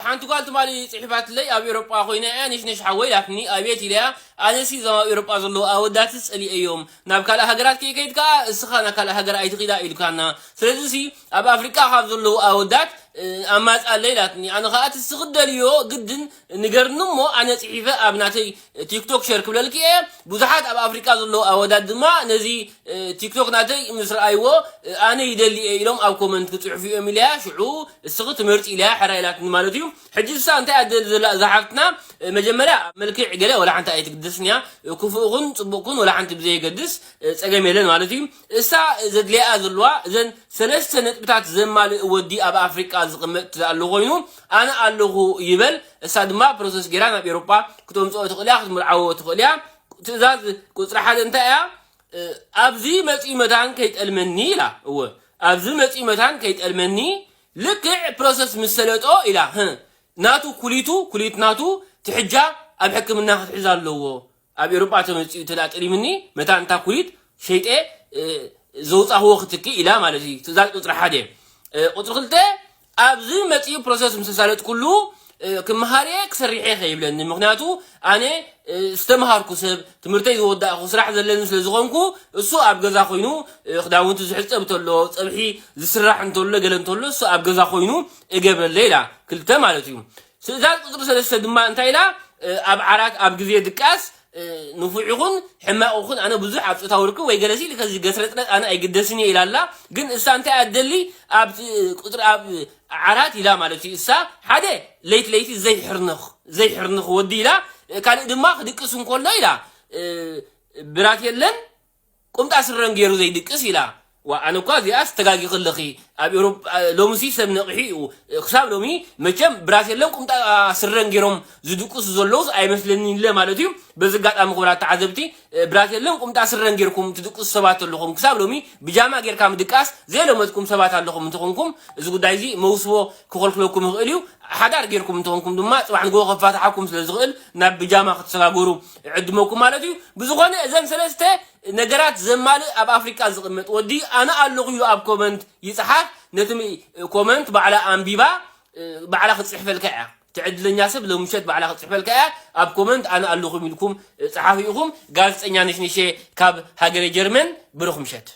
ሓንቲ ጓል ትማሊ ጽሒፋትለይ፣ ኣብ ኤውሮጳ ኮይና እያ፣ ነሽነሽ ሓወይ ኢላትኒ። ኣቤት ኢለያ። ኣነሲ እዞም ኣብ ኤውሮጳ ዘለዉ ኣወዳት ጸሊኤዮም፣ ናብ ካልእ ሃገራት ከይከይድ ከኣ እስኻ ናብ ካልእ ሃገር ኣይትኺዳ ኢልካና። ስለዚሲ ኣብ ኣፍሪቃ ካብ ዘለዉ ኣወዳት ኣማጽኣለይ ኢላትኒ። ኣነ ከኣ እቲ ስኽደልዮ ግድን ንገርኒ እሞ ኣነ ጽሒፈ ኣብ ናተይ ቲክቶክ ሸር ክብለልኪ እየ። ብዙሓት ኣብ ኣፍሪቃ ዘለዉ ኣወዳት ድማ ነዚ ቲክቶክ ናተይ ምስ ረኣይዎ ኣነ ይደሊ እየ ኢሎም ኣብ ኮመንት ክጽሕፉ እዮም ኢለያ። ሽዑ እስኺ ትመርጺ ኢለያ፣ ሕራይ ኢላትኒ ማለት እዩ። ሕጂ እሳ እንታይ ኣደሊ ዘላ እዛ ሓፍትና? መጀመርያ መልክዕ ገለ ወላ ሓንቲ ኣይትግደስን እያ። ክፉእ ኩን ጽቡቕ ኩን ወላ ሓንቲ ብዘየገድስ ጸገም የለን ማለት እዩ። እሳ ዘድልያ ዘለዋ እዘን ሰለስተ ነጥብታት ዘማልእ ወዲ ኣብ ኣፍሪቃ ዝቕመጥ ኣሎ ኮይኑ ኣነ ኣለኹ ይበል። እሳ ድማ ፕሮሰስ ጌራ ናብ ኤውሮጳ ክተምጽኦ ትኽእል እያ፣ ክትምርዓዎ ትኽእል እያ። ትእዛዝ ቁጽሪ ሓደ እንታይ እያ? ኣብዚ መጺኡ መታን ከይጠልመኒ ኢላ። እወ፣ ኣብዚ መጺኡ መታን ከይጠልመኒ፣ ልክዕ ፕሮሰስ ምስ ሰለጦ ኢላ፣ ህእ፣ ናቱ ኩሊቱ፣ ኩሊት ናቱ ትሕጃ ኣብ ሕክምና ክትሕዝ ኣለዎ። ኣብ ኤውሮጳ ተመጺኡ ተዳ ጠሊምኒ፣ መታን እታ ኩሊት ሸይጠ ዘውጻኽዎ ክትኪ ኢላ ማለት እዩ። ትእዛዝ ቁጽሪ ሓደ። ቁጽሪ ክልተ፣ ኣብዚ መጺኡ ፕሮሰስ ምስ ተሳለጥኩሉ ክመሃርየ ክሰርሐ ከይብለኒ። ምኽንያቱ ኣነ ዝተምሃርኩ ሰብ፣ ትምህርተይ ዝወዳእኩ፣ ስራሕ ዘለኒ ስለ ዝኾንኩ፣ እሱ ኣብ ገዛ ኮይኑ ክዳውንቲ ዝሕጸብ እንተሎ፣ ጸብሒ ዝስራሕ እንተሎ፣ ገለ እንተሎ፣ እሱ ኣብ ገዛ ኮይኑ እገብረለ ኢላ። ክልተ ማለት እዩ። ትእዛዝ ቁጽሪ ሰለስተ ድማ እንታይ ኢላ? ኣብ ዓራት ኣብ ግዜ ድቃስ ንፉዕ ይኹን ሕማቕ ይኹን ኣነ ብዙሕ ኣብ ጾታዊ ርክብ ወይ ገለሲ ኢሉ ከዚ ገስረጥረጥ ኣነ ኣይግደስን እየ ኢላ ኣላ። ግን እሳ እንታይ ኣደሊ? ኣብ ቁጽሪ ኣብ ዓራት ኢላ ማለት እዩ። እሳ ሓደ ለይቲ ለይቲ ዘይሕርንኽ ዘይሕርንኽ ወዲ ኢላ፣ ካልእ ድማ ክድቅስ እንከሎ ኢላ ብራት የለን ቁምጣ ስረን ገይሩ ዘይድቅስ ኢላ። ዋ ኣነ እኳ እዚኣስ ተጋጊኺ ኣለኺ። ኣብ ኤውሮጳ ሎምሲ ሰብ ነቕሒ እዩ። ክሳብ ሎሚ መቸም ብራት የለን ቁምጣ ስረን ገይሮም ዝድቅሱ ዘለውስ ኣይመስለኒ ኢለ ማለት እዩ። በዚ ኣጋጣሚ ክብራት ተዓዘብቲ ብራት የለን ቁምጣ ስረን ገይርኩም ትድቅሱ ሰባት ኣለኹም። ክሳብ ሎሚ ብጃማ ገይርካ ምድቃስ ዘይለመድኩም ሰባት ኣለኹም እንተኾንኩም እዚ ጉዳይ እዚ መውስቦ ክኸልክለኩም ይኽእል እዩ። ሓዳር ገይርኩም እንተኾንኩም ድማ ጽባሕ ንግሆ ከፋታሓኩም ስለ ዝኽእል ናብ ብጃማ ክትሰጋገሩ እዕድመኩም ማለት እዩ። ብዝኾነ እዘን ሰለስተ ነገራት ዘማልእ ኣብ ኣፍሪቃ ዝቕመጥ ወዲ ኣነ ኣለኹ ኢሉ ኣብ ኮመንት ይጽሓፍ። ነቲ ኮመንት ባዕላ ኣንቢባ ባዕላ ክትጽሕፈልካ እያ። ትዕድለኛ ሰብ ሎምሸት ባዕላ ክትጽሕፈልካ እያ። ኣብ ኮመንት ኣነ ኣለኹም ኢልኩም ጸሓፉ ኢኹም። ጋዜጠኛ ነሽነሸ ካብ ሃገረ ጀርመን። ብሩኽ ምሸት።